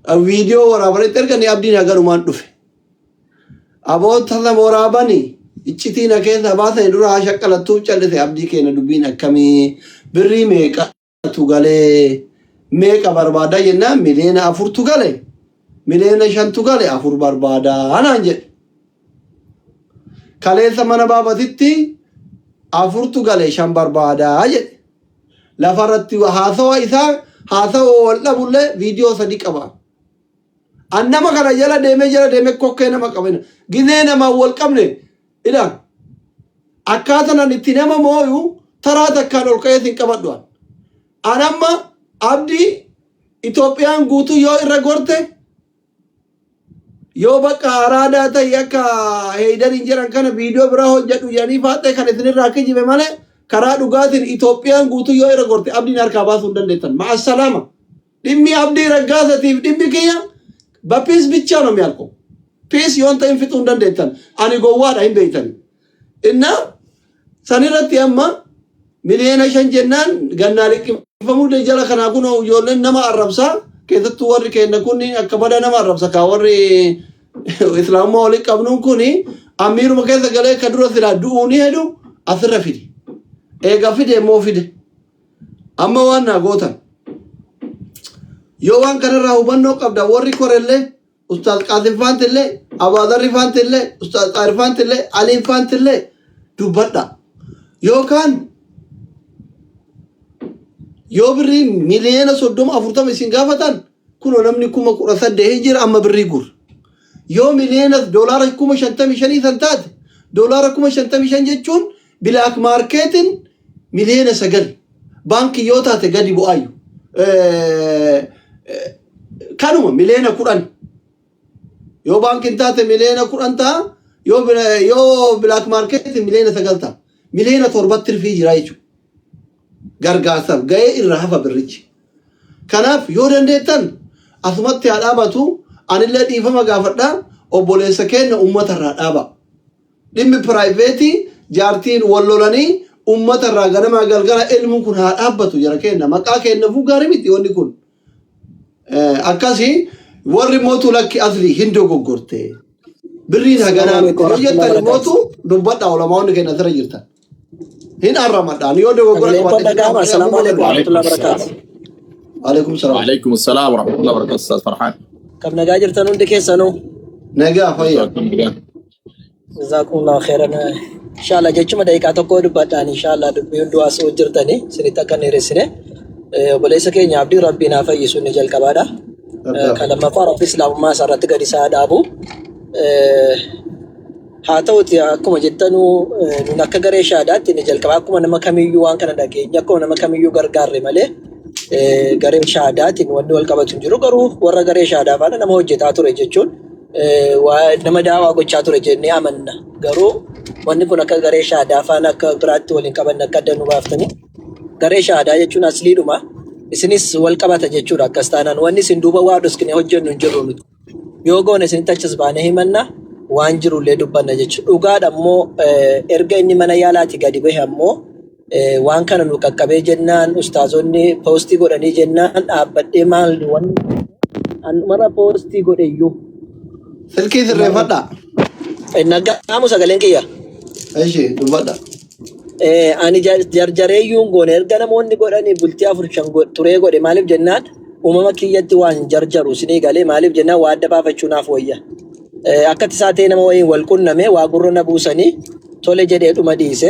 Viidiyoo waraabanitti erganii abdiin hagarumaan dhufe. Aboota sana waraabanii iccitii na keessaa baasanii dura haa shaqqalattuuf callise abdii keenya dubbiin akkamii birrii meeqatu galee meeqa barbaada jennaan 4 miliyoona gale 5 miliyoona gale 4 barbaada naan jedhe. Kaleessa mana baabatitti 4tu gale 5 barbaadaa jedhe. Lafarratti haasawa isaa haasawa wal dhabullee viidiyoo 3 qaba. An nama kana jala deemee jala deemee kokkee nama qabina. Gizee namaan wal qabne ila akkaataan an itti nama mooyu taraa takkaan ol ka'ee sin qabadhu an. An amma abdii Itoophiyaan guutuu yoo irra gorte yoo bakka araadaa ta'e akka heydariin jedhan kana viidiyoo biraa hojjedhu jedhanii faaxee kan isinirraa kijibe malee karaa dhugaatiin Itoophiyaan guutuu yoo irra gorte abdiin harkaa baasuu hin dandeettan. Ma'assalaama. Dhimmi abdii raggaasatiif dhimmi kiyya በ peace ብቻ ነው የሚያልቀው። Peace yoon ta'in fixuu hin dandeettan. Ani gowwaadha hin beeytan. Inna sanirratti amma 5 miliyoona jennaan gannaa liqimfamuu jala kanaa kun ijoolleen nama arrabsaa keessattuu warri keenya kun akka bada nama arrabsa kaa warri islaamummaa waliin qabnuun kun amiiruma keessa galee ka dura silaa du'uu ni hedu asirra fide. Eega fide immoo fide. Amma waan naa gootan. Yoo waan kanarraa hubannoo qabda warri korellee Ustaaz Qaasim faantillee Abaadarri faantillee Ustaaz Xaahir faantillee Aliin faantillee dubbadha. Yookaan yoo birrii 30 miliyoona 40 isin gaafatan kunoo namni 18,000 jira amma birrii gur. Yoo doolaara 55,000 san taate doolaara 55,000 jechuun black marketiin 9 miliyoona baankii yoo taate gadi bu'aayu. Kanuma 10 miliyoona. Yoo baankiin taate 10 miliyoona ta'a yoo black marketiin 9 miliyoona ta'a. 7 miliyoona tirfii jira jechuudha. Gargaarsaaf ga'ee irra hafa birrichi. Kanaaf yoo dandeettan asumatti haa dhaabatu anillee dhiifama gaafadha obboleessa keenya uummata irraa dhaaba. Dhimmi private jaartiin wal lolanii uummata irraa ganamaa galgala ilmuun kun haa dhaabbatu jara keenya maqaa keenyafuu gaarii miti wanni kun. Akkasii warri mootu lakki asli hin dogoggorte. Birriin haganaa miti. Yoo jettan mootu dubbadha ulamaa'onni keenya asirra jirtan. Hin arramadhaan yoo dogoggora Sagaleen koo qabaadhe dhaga'ama. Assalaamu alaikum warahmatullahi wabarakatuh. Alaikum salaam. وعليكم السلام ورحمة الله وبركاته أستاذ فرحان. Kam nagaa jirtan hundi keessanuu? Nagaa fayyaa. Jazakumullahu khairan. Inshallah jechuma daqiiqaa tokko dubbadhaan inshallah dubbii hunduu asoo jirtanii isinitti akka hin dheeressine. Obboleessa keenya abdii rabbiin haa fayyisu inni jalqabaadha. Kan lammaffaa rabbi islaamummaa isaa irratti gadi isaa dhaabu. Haa ta'uti akkuma jettanuu nun akka garee shaadaatti inni jalqabaa akkuma nama kamiyyuu waan kana dhageenye akkuma nama kamiyyuu gargaarre malee garee shaadaatiin wanni wal qabatu hin jiru garuu warra garee shaadaa faana nama hojjetaa ture jechuun nama daawaa gochaa ture jennee amanna. Garuu wanni kun akka garee shaadaa faana akka biraatti waliin qabanne akka adda nu baaftanii garee shaadaa jechuun asliidhuma isinis wal qabata jechuudha akkas taanaan wanni isin duuba waa dhoskine hojjennu hin jirru nuti. Yoo goone isinitti achas baanee himanna waan jirullee dubbanna jechuudha. Dhugaadha immoo erga inni mana yaalaati gadi bahe ammoo waan kana nu qaqqabee jennaan ustaazonni post godhanii jennaan dhaabbadhee maal wanni mara post godhe iyyuu. Silkii sirreeffadha. Nagaamu sagaleen kiyya. Ishi dubbadha. Ani jarjareeyyuun goone erga namoonni godhanii bultii 4 5 turee godhe maaliif jennaan uumama kiyyatti waan jarjaru isinii galee maaliif jennaan waa adda baafachuu naaf wayya. Akka tasaa ta'e nama wayiin wal qunname waa gurra na buusanii tole jedhee dhuma dhiise.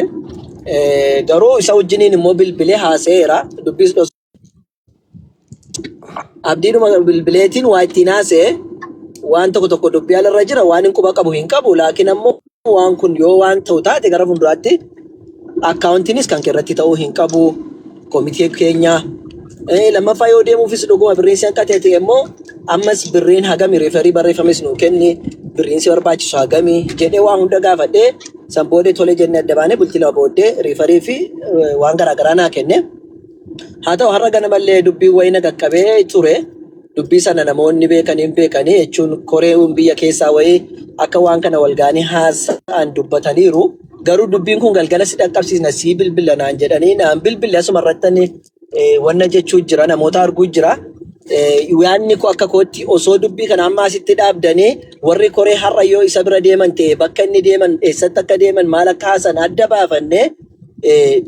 Garuu isa wajjiniin immoo bilbilee haasa'eera. Dubbiis abdiidhuma bilbileetiin waa ittiin haasa'e waan tokko tokko dubbii alarra jira waan hin quba qabu hin qabu laakiin ammoo waan kun yoo waan ta'u taate gara fuulduraatti accountiinis kan irratti ta'uu hin qabu komitee keenya. Lammaffaa yoo deemuufis dhuguma birriin si hanqatee ta'e immoo ammas birriin hagami referii barreeffames nuu kenni birriin si barbaachisu hagami jedhee waa hunda gaafadhee san booddee tole jennee adda baanee bultii 2 booddee referii fi waan garaagaraa naa kenne. Haa ta'u har'a ganamallee dubbiin wayii na qaqqabee ture. Dubbii sana namoonni beekanii hin beekanii jechuun koreen biyya keessaa wayii akka waan kana wal ga'anii haasa'an dubbataniiru. Garuu dubbiin kun galgala si dhaqqabsiisna sii bilbila naan jedhanii naan bilbille asuma irratti wanna jechuu jira namoota arguu jira. Yaadni koo akka kootti osoo dubbii kana amma asitti dhaabdanii warri koree har'a yoo isa bira deeman ta'e bakka inni deeman eessatti akka deeman maal akka haasan adda baafannee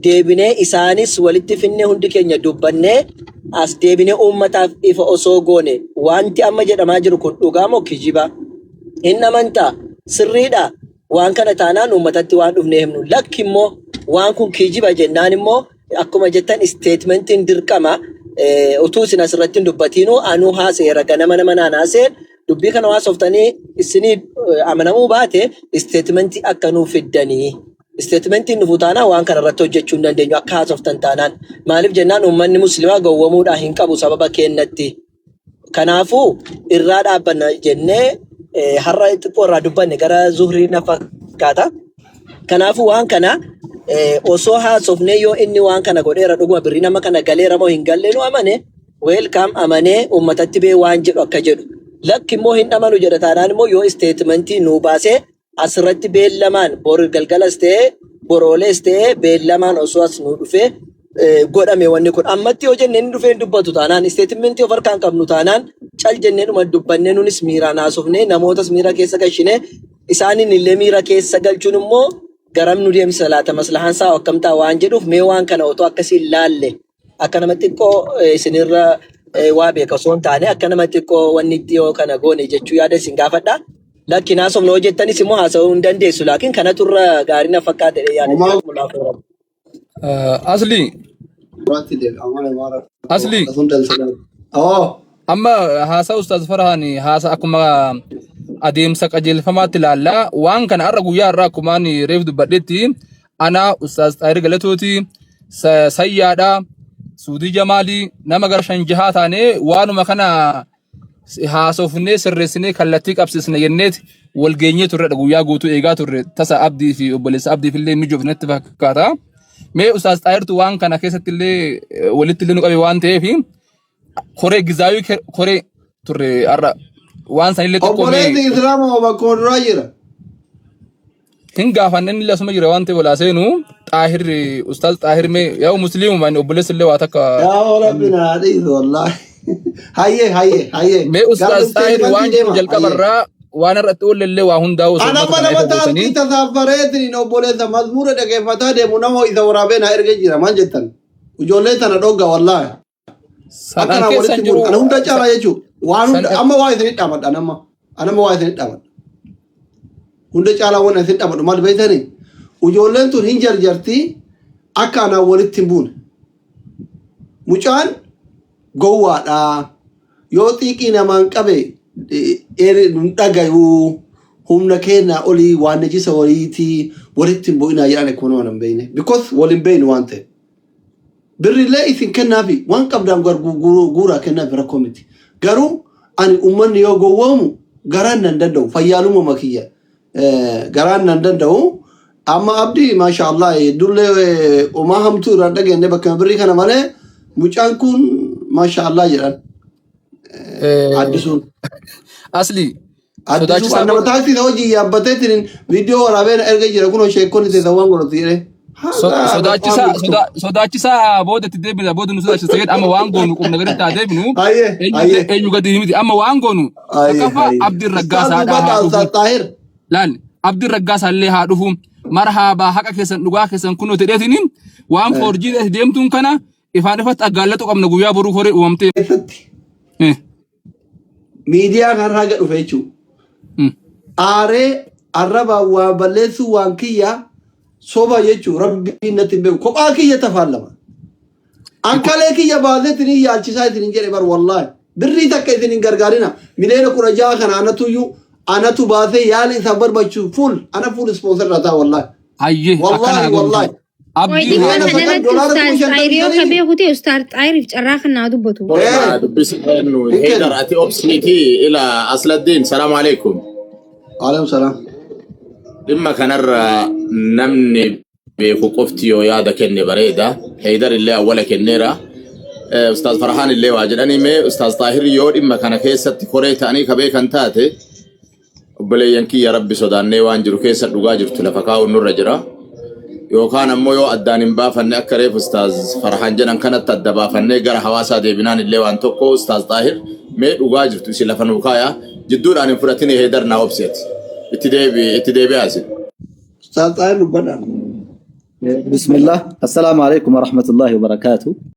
deebinee isaanis walitti finnee hundi keenya dubbannee as deebinee uummataaf ifa osoo goone wanti amma jedhamaa jiru kun dhugaa moo kijiba? Hin amantaa sirriidha. Waan kana taanaan uummatatti waan dhufnee himnu. Lakki immoo waan kun kijiba jennaan immoo akkuma jettan statementiin dirqama. Utuu isin asirratti hin dubbatiinuu anuu haaseera ganama nama naan haaseen dubbii kana haasoftanii isinii amanamuu baate statementii akka nuu fiddanii. Statementiin dhufu taanaan waan kana irratti hojjechuu hin dandeenyu akka haasoftan taanaan. Maaliif jennaan uummanni musliimaa gowwomuudhaa hin qabu sababa kennatti. Kanaafuu irraa dhaabbanna jennee har'a xiqqoo irraa dubbanne gara zuhrii na fakkaata. Kanaafuu waan kana osoo haasofnee yoo inni waan kana godheera dhuguma birrii nama kana galeera moo hin galle nu amane welcome amanee uummatatti bee waan jedhu akka jedhu. Lakki immoo hin amanu jedha taanaan immoo yoo statementii nuu baasee asirratti beellamaan bor galgalas ta'ee boroolees ta'ee beellamaan osoo as nuu dhufee godhame wanni kun ammatti yoo jennee inni dhufee hin dubbatu taanaan statementii of harkaan qabnu taanaan cal jennee dhuma dubbannee nunis miiraan haasofnee namootas miira keessa galchinee isaaniin illee miira keessa galchuun immoo garam nu deemsisa laata maslahaan isaa akkam ta'a waan jedhuuf mee waan kana otoo akkasiin laalle akka nama xiqqoo isinirra waa beeka osoo hin taane akka nama xiqqoo wanni itti yoo kana goone jechuu yaada isin gaafadha. Lakki haasofna hoo jettanis immoo haasa'uu hin dandeessu laakiin kanatu irra gaarii na fakkaata jedhee yaada. Homaa Jazakumullahu khairan. Asli, duraatti deebi'a. Amala maara. asli, Sun dalsala. Oh. Amma haasaa Ustaaz Farhaan haasa akkuma adeemsa qajeelfamaatti ilaallaa. Waan kana har'a guyyaa har'aa akkuma ani reef dubbadhetti ana Ustaaz Xaahir Galatooti, Sayyaadha, Suudii Jamaalii nama gara shan jahaa taanee waanuma kana haasofnee sirreessinee kallattii qabsiisne jenneeti wal geenyee turredha guyyaa guutuu eegaa turre tasa abdii fi obboleessa abdiif illee mijoofnetti fakkaata. Mee Ustaaz Xaahirtu waan kana keessatti illee walitti illee nu qabe waan ta'eef koree gizaawii koree turre har'a waan sanillee xiqqoo mee Obboleessi Islaamaa bakka duraa jira. Hin gaafanne inni asuma jira waan ta'eef walaa seenu Xaahirri Ustaaz Xaahir mee yaa musliimuma inni obboleessi illee waa takka Yaa Rabbi na dhiisu wallaahi. Hayyee hayyee hayyee. Mee Gara Ustaaz Xaahir waan statementii jedhu deema. jalqaba Hayyee. irraa waan irratti oolle illee waa hundaa'u osoo Ana uummata amma kana nama ifa gootanii taaksii tasaaffareetiin obboleessa mazmuura dhaggeeffataa deemu nama isa waraabee na erga jira maal jettan. Ijoollee tana dhogga wallaahi. San Akka an naa keessa walitti hin jiru bu'uun ana hunda caalaa jechuudha. Waan san hunda amma waa isin dhaamadha nama. Anama waa isin dhaamadha. Hunda caalaa waan isin dhaamadhu maal beektanii? Ijoolleen tun hin jarjartii akka anaan walitti hin buune. Mucaan gowwaadha. Yoo xiiqii namaan qabe hin dhagayuu humna keenyaa olii waan najisa waliitii walitti hin bu'inaa jedhan akkuma nama hin beekne. Because wal hin beeknu waan ta'eef. Birrillee isin kennaafi waan qabdaan guuraa kennaafi rakkoo miti. Garuu ani uummanni yoo gowwoomu garaan nan danda'u fayyaaluma makiyya garaan nan danda'u. Amma abdii maasha Allah heddullee homaa hamtuu irraan dhageenye bakka birrii kana malee mucaan kun maasha Allah jedhan addisuun. Asli Addisuu sodaachisaa nama booda taaksii hojii yaabbateetiin viidiyoo waraabee na erga jira kunoo sheekonni teessa waan godhatu jedhee. Haala Sodaachisaa sodaachisaa booda itti deebina booda nu sodaachisa jedhe amma waan goonu qubna gaditti haa deebinu Hayyee eenyu hayyee eenyu gadi miti amma waan goonu hayyee takkaffaa hayyee. Abdiin Ustaaz Raggaasaadhaa haa dubbadha dhufu Ustaaz Xaahir. laal Abdiin Raggaasaa illee haa dhufu marhaabaa haqa keessan dhugaa keessan kunoo jedheetiniin waan foorjii deemtuun kana ifaan ifatti aggaallatu qabna guyyaa boruu horee uumamtee. Keessatti miidiyaa kanarraa gad dhufe jechuudha. Aaree arrabaan waa balleessuu waan kiyya soba jechuudha rabbiin natti hin beeku kophaa kiyya tafaallama. Ankalee kiyya baasee isin yaalchisaa isin jedhe bar wallaahi birrii takka isin hin gargaarina miliyoona 16 kana anatuyyuu anatu baasee yaala isaan barbaachisu full ana full sponsor irraa ta'a wallaahi. Hayyee akkana Wallaahi haa goonu. wallaahi. Qoy Abdiin dhimma haa Miliyoona dhufu. sagal kanarratti doolaara kuma Ustaaz shantamii Xaayir yoo ka shanii. beeku ta'e Ustaaz Xaayiriif carraa kan naa dubbatu. ما دبس انه Hin هيدر kennu. اتي اوبسنيتي الى اصل الدين السلام عليكم. Alaikum salaam. Dhimma kanarra namni beeku qofti yoo yaada kenne bareeda. Heydar illee awwala kenneera. Ustaaz Farhaan illee waa jedhanii mee Ustaaz Taahir yoo dhimma kana keessatti koree ta'anii ka beekan taate obboleeyyan kiyya rabbi sodaannee waan jiru keessa dhugaa jirtu lafa kaa'uun nurra jira. Yookaan ammoo yoo addaan hin baafanne akka reef Ustaaz Farhaan jedhan kanatti adda baafannee gara hawaasaa deebinaan illee waan tokko. Ustaaz Xaahir, mee dhugaa jirtu isin lafa nuu kaayaa. Jidduudhaan hin fudhatin, Heedar naa obseeti. Itti deebi, itti deebi'aa isin. Ustaaz Xaahir, dubbadhaa. بسم الله، السلام عليكم ورحمة الله وبركاته.